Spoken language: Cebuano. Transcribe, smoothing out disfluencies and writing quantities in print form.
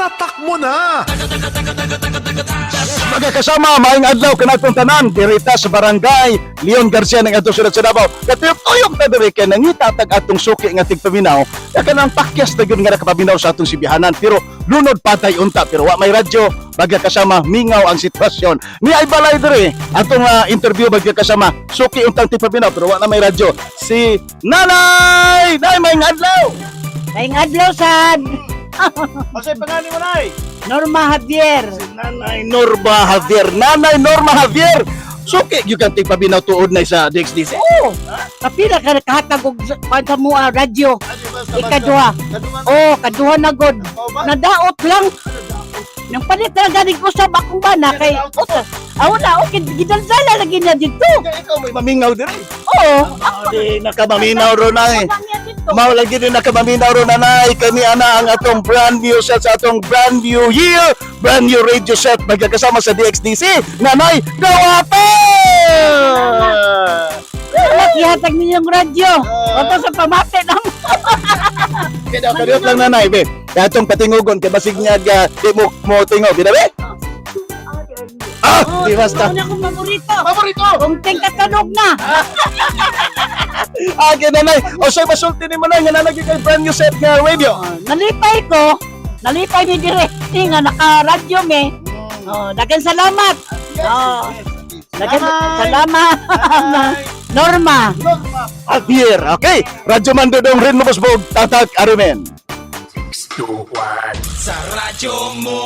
Itatak mo na! Mga kasama, maayong adlaw kanatong tanan dirita sa Barangay Leon Garcia ng atong syudad sa Davao. Katuyok-tuyok ta diri kay nangita tag atong suki nga tigpaminaw. Ya kanang pakyas na gyud nga nakapaminaw sa atong sibihanan, pero lunod patay unta, pero wa may radyo, bagya kasama, mingaw ang sitwasyon. Ni ay balay diri atong interview, bagya kasama, suki untang tigpaminaw pero wa na may radyo. Si Nanay! Nay, maayong adlaw! Maayong adlaw sad. Unsay pangalan mo, Nay? Norma Javier. Nanay Norma Javier. Nanay Norma Javier. Suki gyud kang tigpaminaw tuod na sa DXDC. Oo. Kapila ka nakahatag og kuan sa mua radyo. Ikaduha. Oh, kaduha na god. Nadaot lang. Nang palit na ganing usab akong bana kay uta. Ah, wala, okay, gidalsala lagi na dito. Ikaw may mamingaw diri. Oo. Di nakamaminaw ro na eh. Wala niya dito. Mao lagi din nakamaminaw ro, nanay. Kami ana ang atong brand new set sa atong brand new year, brand new radio set magkakasama sa DXDC. Nanay, Dawata! Wala gihatag ninyong radyo. Oto sa pamati lang. Kaya kadiyot lang, nanay, be. Kaya atong patingugon kay basig niya ga di mo mo tingog, di na be? Ah, di basta. Ano akong paborito? Paborito. Kung katanog na. Ah, kay nanay. O say masulti ni mo na nga nanay kay brand new set nga radio. Oh, nalipay ko. Nalipay ni dire nga naka-radyo me. Oh, daghang salamat. Oh, daghang salamat. Norma. Javier, okay. Radyo Mandodong Rin Lubosbog, Tatak Arimen. Sa radyo mo.